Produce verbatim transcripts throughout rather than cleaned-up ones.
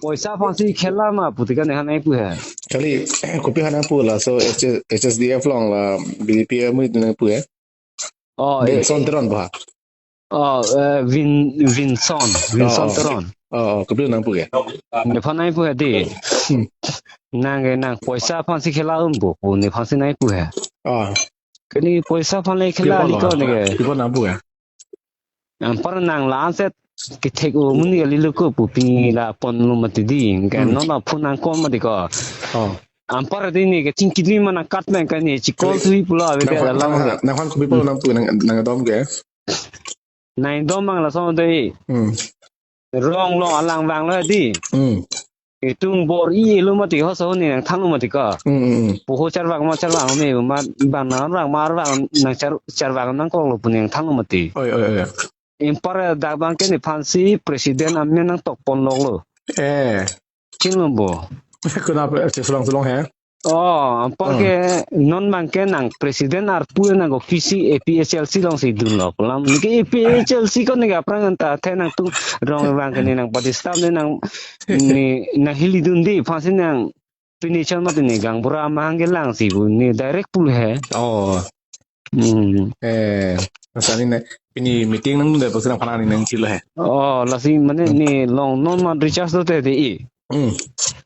Poisa aphansi khela ma pu ti kan nephan nangpu he. Kali, kopi aphan nangpu laso H-, H S D F along la B J P amonit nangpu he. Oh, eh, Vinson Teron ba? Oh, eh, Vin-, Vinson, Vinson Oh, oh. Teron. Oh, oh, kopi nangpu ke? Nephan nangpu he di. Hmm. Nang ke nang poisa aphansi khela un pu, pu nephansi nangpu he. Oh. Kali poisa aphan le khela Pi apot lo? Liko ne ke. Pi apot nangpu ke? Anpar nang la-anset kethek-o amonit kali lo ko pu pini la ponlo mati di. Ke Hmm. non la phone nang call mati ko. Oh. Anpar di ne ke chingkili ma nang kat nang ka ne chi call Kali. Thui pulo ave Nang ke phan, dalam nang, ke. Nang phan kopi apot nangpu nang, nangdom ke? Nangdom abang laso de. Hmm. Rong long alang vanglo di. Hmm. Itum bor-i elo mati ho so ne nangthanlo mati ko. Hmm, hmm, hmm. Poho charvak ma charvak me ma bang nang vak ma vak nang char, charvak nangkoklo pu ne nangthanlo mati. Oi, oi, oi. Anpar dak abang ke nephansi president amen nangtok ponloklo. Eh. Chinlo bo. Kuna pe, che sulong sulong he. Oh, anpar Hmm. ke non abang ke nang president arpu nang ko kisi A P H L C alongsi dunlo. Pu alam ne ke A P H L C ko ne ke aphrang anta the nangtum rong abang ke ne nang party staff ne nang ne nang hili dun di aphansi nang pini chon mati ne gaonbura amahang kelang si pu ne direct pulo he. Oh. Hmm. Eh, masa ne pini meeting nangdunde pusi nangphan ne nangchilo he. Oh, lasi mane Hmm. ne long non ma recharge dote di. Hmm.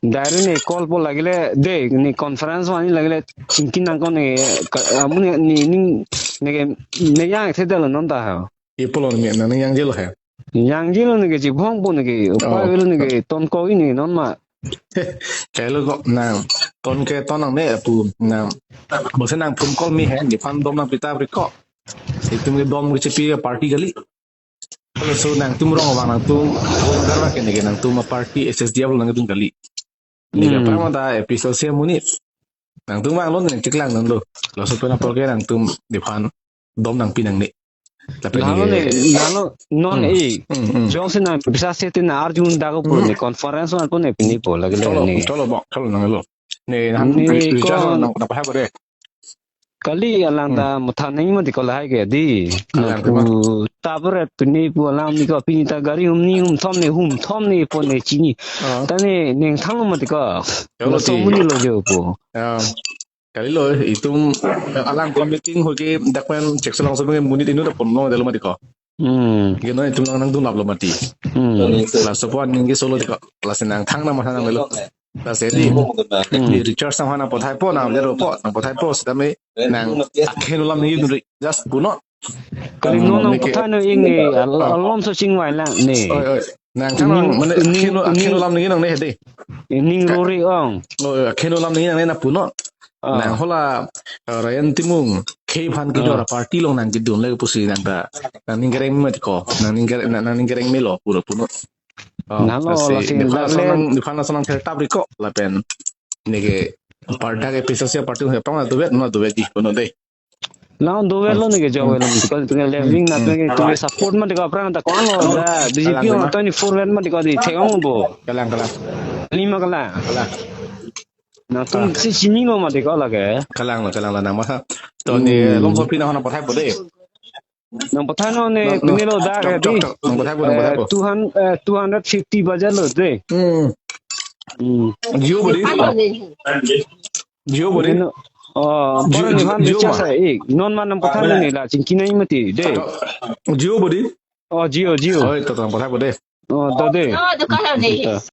Direct ne call po lagile de ne conference vang lagile chingki nang ko ne ka, amun ne ne ne ke ne yang the dalo non ta ha. Pi apot lo ne nang yang jelo he. Yang jelo ne ke chibong po ne ke upai Oh. Velo ne ke ton ko ini non ma. Kailo ko nang ton ke ton nangne pu nang. Pusi nang phone call me he, nephan dom nang pita ri ko. Itum ke dom ke chepi ke party kali. Laso nangtum rong abang nangtum, garba ke ne ke nangtum aparty H S D F along nangtum kali. Ne ke Hmm. aphrang ta A P H L C amonit. Nangtum vanglo ne chiklang nanglo. Laso pen apor ke nangtum nephan dom nangpi nangne. Lapen Lalo ne ne, lalo non Hmm. eh. Hmm, hmm. Jongsi nang bisa se tin arjun dak ko Hmm. ne conference man ko ne pini po lagile Cholo, ne. Cholo bang, cholo nanglo. Ne han Ne recharge ko nang, nang pahai ko de. Kali alang Hmm. ta matha nang mati ko lahai ke di. Alang Nang pu ma. Tabret pini pu alang ne ko pini ta gari hum ni hum thom ne hum thom ne po ne chini. Ah. Ta ne nangthanlo mati ko. Cholo Laso ti. Amonit lo jo po. Ah. Kalilo, itum alang ko meeting hoike dak pen Chekselong so amonit inut ta ponlo dalo mati ko. Hmm. Ke non itum nang nangdun laplo mati. Hmm. Laso apot ningje solo ti ko. Lasi nangthang nang matha nanglelo. Lasi di. Hmm. Di recharge nang hana pothai po nang dero po, nang pothai po sitame nang akhen alam ningje dun ri. Just puno. Kali Hmm, non nang ningje. Pothai no ing ne, al-, Ah. Alom so chingvai lang ne. Oi, oi. Nangthang Ning, nang, mane, ning, akheno, akheno ning. Alam ningje nangne he de. Ning Ka-, rori ong. Oh, akheno alam ningje nangne nang puno. Ah. Nang hala, eh, Ryan Timung, khei aphan kejor Ah. Aparty along nang kedun le pusi nang ta. Nangning kereng mati ko. Nangning kereng, nang, nangning kereng melo pura puno. Oh, Nalo lasi, lasi nephan laso lagle. Nang, nephan laso nang thertap ri ko. Lapen. Ne ke, pardak A P H L C aparty he pang na dovet, na dovet di, puno de. Nang dovet lo ne ke jo Hmm. Lo, ko tu left wing na Hmm. Tu ke support mati ko aphrang ta ko lo da B J P Kalang, kalang. Twenty-four vet mati ko di thek ong bo. Kalang, kalang. Lima kalang. Kalang. Nangtum Ah. Si chinilo mati ko lake. Kalang lo, kalang lo nang ma. To ne Hmm. Longsopi nang hana pothai po de. Nang pothai no ne Chok, chok, pini lo da chok, ke chok, di. Chok. Nang pothai po, nang pothai po. Eh, two hundred, eh, two hundred fifty budget lo de. Hmm. Hmm. Jio bo di. Jio bo di? Nino, oh, Jio, parang Jio, ni han Jio recharge ma? Sa, eh, non ma nang pothai ne la chingki nang mati de. Jio bo di? Oh, Jio, Jio. Oi, to, to, nang pothai po de. Oh, to de. Oh, dukan ne. To.